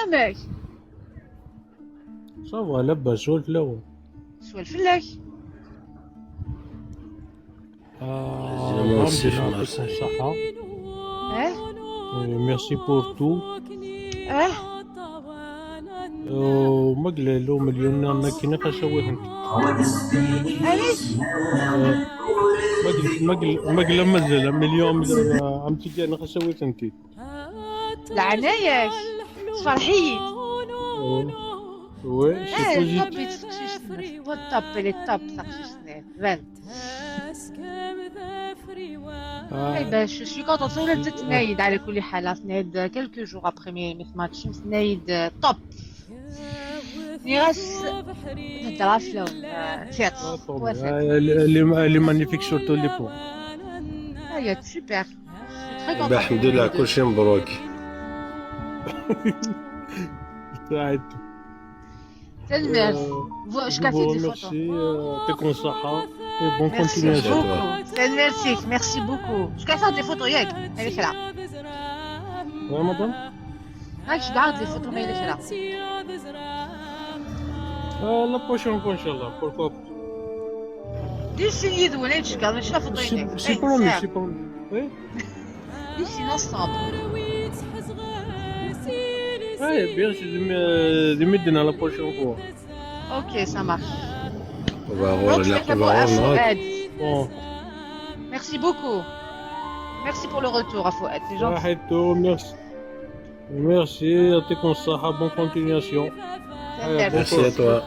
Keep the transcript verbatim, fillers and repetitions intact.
Amek? Ça va, labas, swal fell-awen. Swal fell-ak. Ah, merci. Eh? Merci pour tout. Eh? Ma yella lmelyun-nni akken, xas awit-tent. Amek? Ma yella mazal amelyun am tigi, xas awit-tent. Leɛnaya-k, tferḥ-iyi-d. Oui, c'est Eh, positif. Top i teqcict-nni. Wa top, elle est top, taqcict-nni. Tban. Eh ben, je suis contente. Ula d tenna-yi-d, على كل حال, tenna-yi-d quelques jours après mes, mes matchs, tenna-yi-d, euh, top. Nniɣ-as, thedder ɣef lawen, euh, tiṭ. Ah, elle, elle est, elle est magnifique sur tous les points. Ah, elle est super. Je suis très contente. الحمد لله، كلشي مبروك. Right. Tanemmirt. Euh, Vous- Je jusqu'à vous faire des photos. remercie, euh, يعطيكم الصحة, et bonne Merci continuation. Beaucoup. Tanemmirt-ik, merci beaucoup. Jusqu'à faire des photos, yak. Allez, c'est là. Ouais, madame. Ah, je garde les photos, mais allez, c'est là. Euh, la prochaine fois, Inch'Allah, pourquoi pas. D'ici, il doit aller jusqu'à la photo. C'est c'est promis, c'est promis. Oui. D'ici, ensemble. Oui, bien sûr, je me, je me donne à la prochaine fois. Ok, ça marche. On va Donc, avoir c'est la que pour Afouad. Bon, Merci beaucoup. Merci pour le retour, Afouad. C'est gentil. صحيتو, merci. Merci, يعطيكم الصحة, bonne continuation. Merci. Merci à toi.